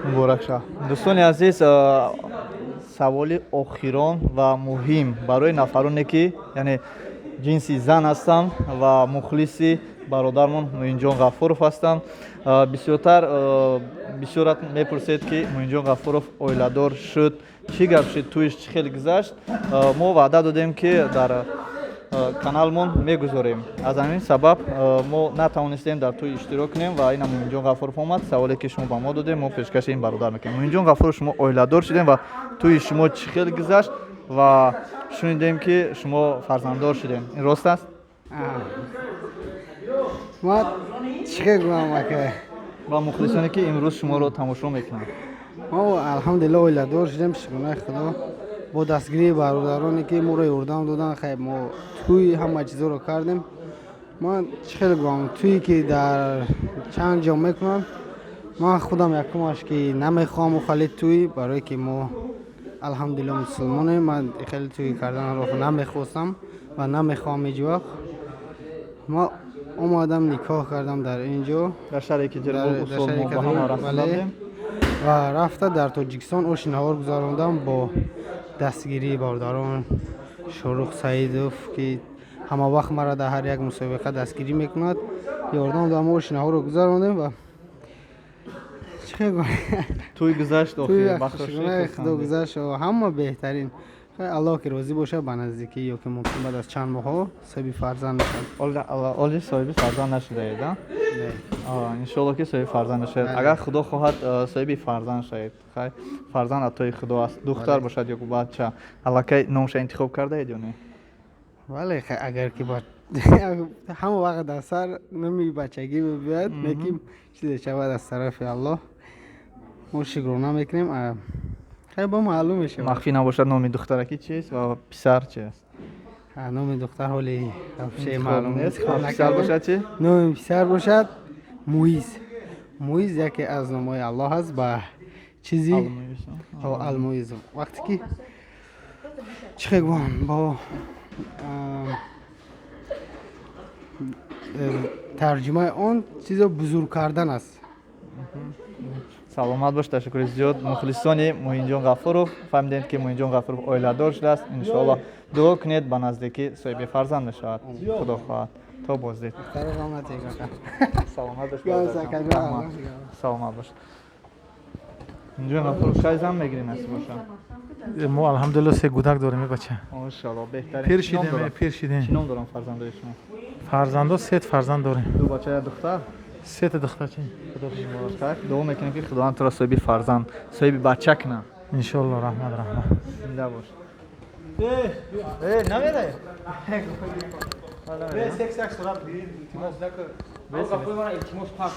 Муборак шавад, дӯстони азиз. Саволи охирон ва муҳим барои нафароне, ки яъне ҷинси зан ҳастанд ва мухлиси бародармон Муинҷон Ғафуров ҳастанд. Бисёртар бисёрат мепурсед, ки Муинҷон Ғафуров оиладор шуд, чӣ гап шуд, тӯиш чӣ хел гузашт. Мо ваъда додем, ки дар каналмон мегузорем. Аз ҳамин сабаб мо натавонистем дар тӯй иштирок кунем ва ина Муинҷон Ғафуров омад. Саволе, ки шумо ба мо додем, мо пешкаши ин бародар мекунем. Муинҷон Ғафуров, шумо оиладор шудем ва тӯи шумо чӣ хел гузашт? Ва шунидем, ки шумо фарзанддор шудем, ин рост аст? Ма чӣ хел гӯям, ака? Ва мухлисоне, ки имрӯз шуморо тамошо мекунанд. Мо, алҳамдулилло, оиладор шудем, шукронаи Худо, бо дастгирии бародароне, ки моро ёрдам доданд. Хай, мо тӯи ҳама чизоро кардем. Ман чӣ хел гӯям, тӯе ки дар чанд ҷо мекунанд, ман худам якумаш, ки намехоҳам хеле тӯй, барое ки мо, алҳамдулилло, мусулмонем. Ман хеле тӯй карданро намехостам ва намехоҳам ҳеҷ вақт. Ма омадам, никоҳ кардам дар ин ҷо. Дар шаҳри Екатеринбург. Дар Усол шаҳри мо ба ҳама Екатеринбург, расонда бале. будем. Ва рафта дар Тоҷикистон оши наҳор гузарондам бо дастгирии бародарон Шорух Саидов, ки ҳама вақт маро дар ҳар як мусобиқа дастгирӣ мекунад, ёрдам дод. Мо оши наҳорро гузарондем ва чӣ хел гӯям? Тӯй гузашт Тӯй охир бахшошӣ. шукронаи Худо Хурсандӣ. гузашт ва ҳама беҳтарин. Хай, Аллоҳ ки розӣ бошад, ба наздикӣ ё ки мумкин баъд аз чанд моҳҳо соҳиби фарзанд мешавам. Оли соҳиби фарзанд нашудаед, а? Не. Иншоалло, ки соҳиби фарзанд нашавед. Бале. Агар Худо хоҳад, соҳиби фарзанд шавед. Хай, фарзанд атои Худо аст, духтар бошад ё бача, аллакай номша интихоб кардаед ё не? Вале хай, агар ки ҳама вақт дар сар номи бачагӣ мебиёяд, лекин чизе шавад аз тарафи Аллоҳ, мо шукрона мекунем. Хай, бо маълум мешавад. Махфӣ набошад, номи духтаракӣ чист ва писар чи аст? Номи духтар ҳоли вообще Интихоб маълум нест. интихоб Писар накардем. бошад чи? Номи писар бошад Муиз. Муиз яке аз номҳои Аллоҳ аст, ба чизи Алмуиз, а? Ҳо, Алмуиз. Вақте ки, чӣ хел гӯям, бо тарҷумаи он чизо бузург кардан аст. Саломат бош, ташаккури зиёд. Мухлисони Муҳинҷон Ғафуров, фаҳмидем, ки Муҳинҷон Ғафуров оиладор шудааст. Иншоалло, дуо кунед, ба наздикӣ соҳиби фарзанд мешавад, Худо хоҳад. То боздид. Духтаро ғам натиҳ, ака. Саломат бош. Гап Бародарҷон. ака, Раҳмат. Саломат бош. Муҳинҷон Ғафуров, кай зан мегирӣ, насиб бошад? Мо, алҳамдулилло, се гудак дорем, бача. Машоалло, беҳтарин. Пир Чӣ ном шидем. доранд? Пир шидем. Чӣ ном доранд фарзандои шумо? Фарзандо, сет фарзанд дорем. Ду бача, як духтар? Сета духтарча. Худо муборак. Дуо мекунем, ки Худованд туро соҳиби фарзанд, соҳиби бача кунад. Иншоалло, раҳмат, раҳмат. Зинда бош. Намедай. Илтимос.